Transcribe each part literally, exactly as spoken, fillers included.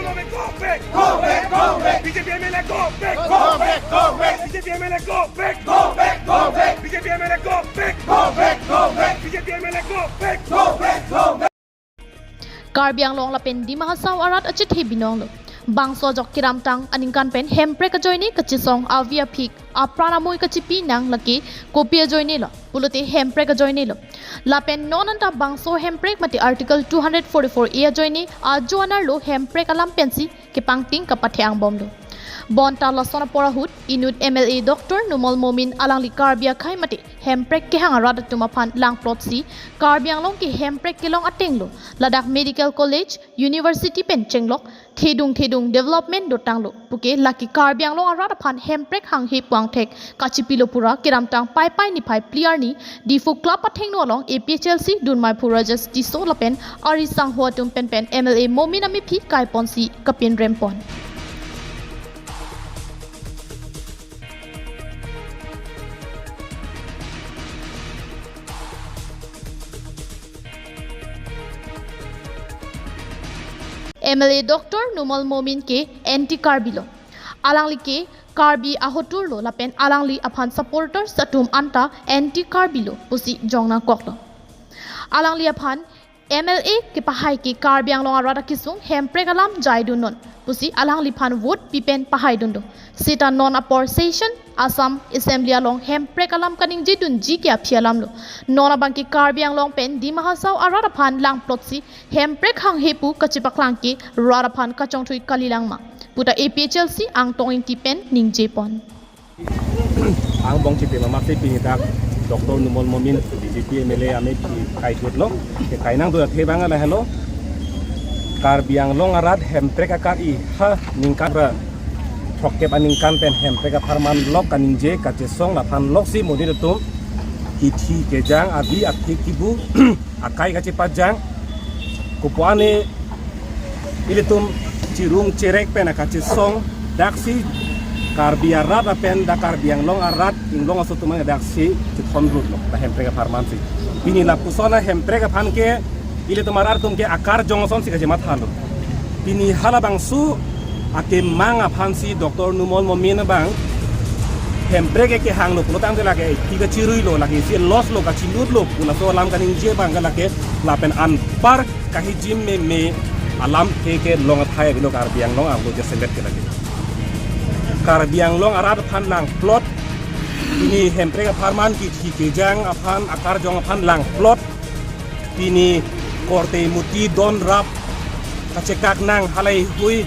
Go back, go back, go back, go back. B J P M L A, go back, go back, go back. B J P M L A, go back, go back, go back. B J P M L A, go back, go back, go back. B J P M L A, go back, go back, go back. Karbi Anglong lapen Dima Hasao arat achethe binong lo. Bangso ajok kiramtang aningkan pen hemprek ajoine kachesong avi aphik apran amoi kachipi nang lake kopi ajoine lo pulote hemprek ajoine lo. Lapen non anta bangso hemprek mate Article two hundred forty-four A ajoine ajo anerlo hemprek alam pensi kepangting kapathe angbomlo. Bonta lason apor ahut inut M L A Doctor Numal Momin alangli Karbi akhei mate hemprek kehang arat atum aphan langplotsi Karbi Anglong ke hemprek kelong atenglo ladak medical college, university pen chenglok thedung thedung development dotanglo puke lake Karbi Anglong arat aphan hemprek hanghe pu angthek kachipilo pura kiramtang Paipai niphai phli arni Diphu Club athengno along A P H L C dunmaiphu Rajesh Tisso lapen ari sangho atum penpen M L A Momin amephi kaiponsi kapinrempon. M L A Doctor Numal Momin ke anti Karbi lo. Alangli ke Karbi ahotur lo lapen alangli aphan supporters atum anta anti Karbi lo pusi jong nangkoklo. Alangli aphan M L A kepahai ke Karbi Anglong arat akesung hemprek alam jaidunnon pusi alangliphan vote pipen pahaidundo. Seta non apor session Assam Assembly along hemprek alam kaningjedunji ke aphi alamlo. Non abangke Karbi Anglong pen Dima Hasao arat aphan langplotsi hemprek hanghe pu kachepaklang ke rat aphan kachongthui kalilangma puta A P H L C Angtong Ingti pen ningjepon. Angbong chipima masi pini dak Doctor Numal Momin B J P M L A amephi kaidutlo. Ke kainang dua the bang lahelo. Karbi Anglong arat hemprek akar-i ha ningkan ra throkkep aningkan pen hemprek apharman lok kaningje kachesong laphan loksi monit atum kithi kejang avi aphik kibu akai kachepajang. Kopuane ilitum chirung cherek pen akachesong daksi Karbi arat apen dak Karbi Anglong arat inglong aso atum daksi chithon rutlo dak hemprek apharmansi. Pini lapuson ahemprek aphan ke ilitum arat atum ke akarjong asonsi kachemathalo. Pini halabangso akemang aphansi Doctor Numal Momin abang hemprek ke kehanglo pulotangte lake thi kachiruilo, lake si loss lo, kachilutlo pu laso alam kaningje abang ke lake lapen anpar kahijim meme alam ke kelong athai avelo Karbi Anglong arlo jasemet ke lake. Karbi Anglong arat aphan langplot, pini hemprek apharman kithi kejang aphan akarjong aphan langplot, pini korte muti don rap kachekak nang halai hui,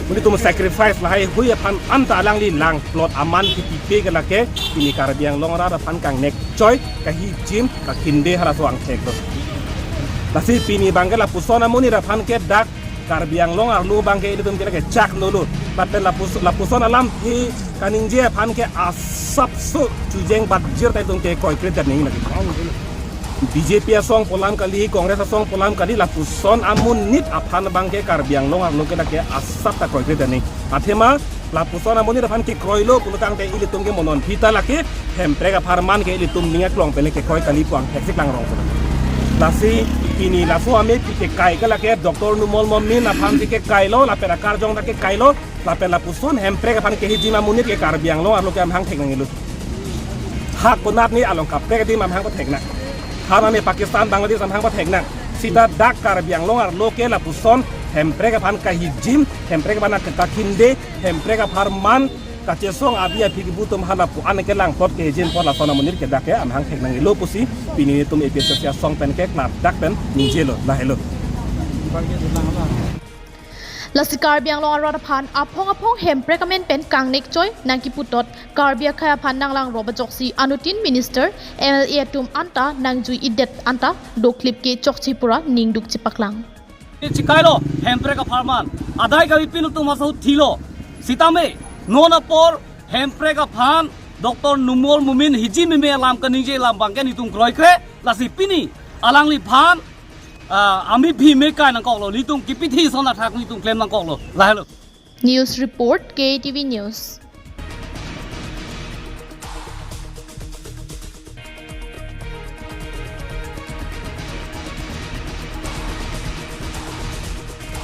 monit atum sacrifice lahai hui aphan anta alangli langplot aman kipipe ke lake pini Karbi Anglong arat aphan kangnek choi, kahijim, kakhinde halaso angthek lo. Lasi pini abang ke lapuson amonit aphan ke dak Karbi Anglong arlo abang ke ilitum ke lake chak nolo. Lapen lapus, lapuson alam hi kaningje aphan ke asapso chujeng batjir ta itum ke kroikre daning lake. B J P asong pu alam kali, Congress asong pu alam kali, lapuson amonit aphan abang ke Karbi Anglong arlo ke lake asap ta kroikre daning. Athema lapuson amonit aphan kekroilo pulotangte ilitum ke monon phita lake hemprek apharman ke ilitum ning aklong pen kekroi kali pu angthek si klangrong. Lasi pini laso amephi kekai ke lake Doctor Numal Momin aphansi kekailo, lapen akarjong ta kekailo, lapen lapuson hemprek aphan kehijim amonit ke Karbi Anglong arlo ke amahang thek nangilo. Ha konat ni along kaprek adim amahang pathek nang. Ha nani Pakistan, Bangladesh amahang pathek nang. Seta dak Karbi Anglong arlo ke lapuson hemprek aphan kahijim, hemprek aphan kakhinde, hemprek apharman kachesong avi aphik kibu atum hala pu an ke langplot kehijim apot lason amonit ke dak ke amahang thek nangilo pusi pini itum A P H L C asong pen ke klardak pen ningjelo lahelo. Lasi Karbi Anglong arat aphan aphong aphong hemprek amen pen kangnek choi nangkiputot Karbi akhei aphan nanglangrop ajoksi anuttin minister M L A atum anta nangjui-idet anta doklip ke chokche pura ningduk chepaklang. Chikailo hemprek apharman. Adai kami pin atum hasa thilo. Sitame non apor hemprek aphan Doctor Numal Momin hijim meme alam kaningje alam abang ke nitum kroikre, lasi pini alangliphan ah, amephi mekai nangkoklo, nitum kipithi ason athak nitum klem nangkoklo. Lahelo. News report, K T V News.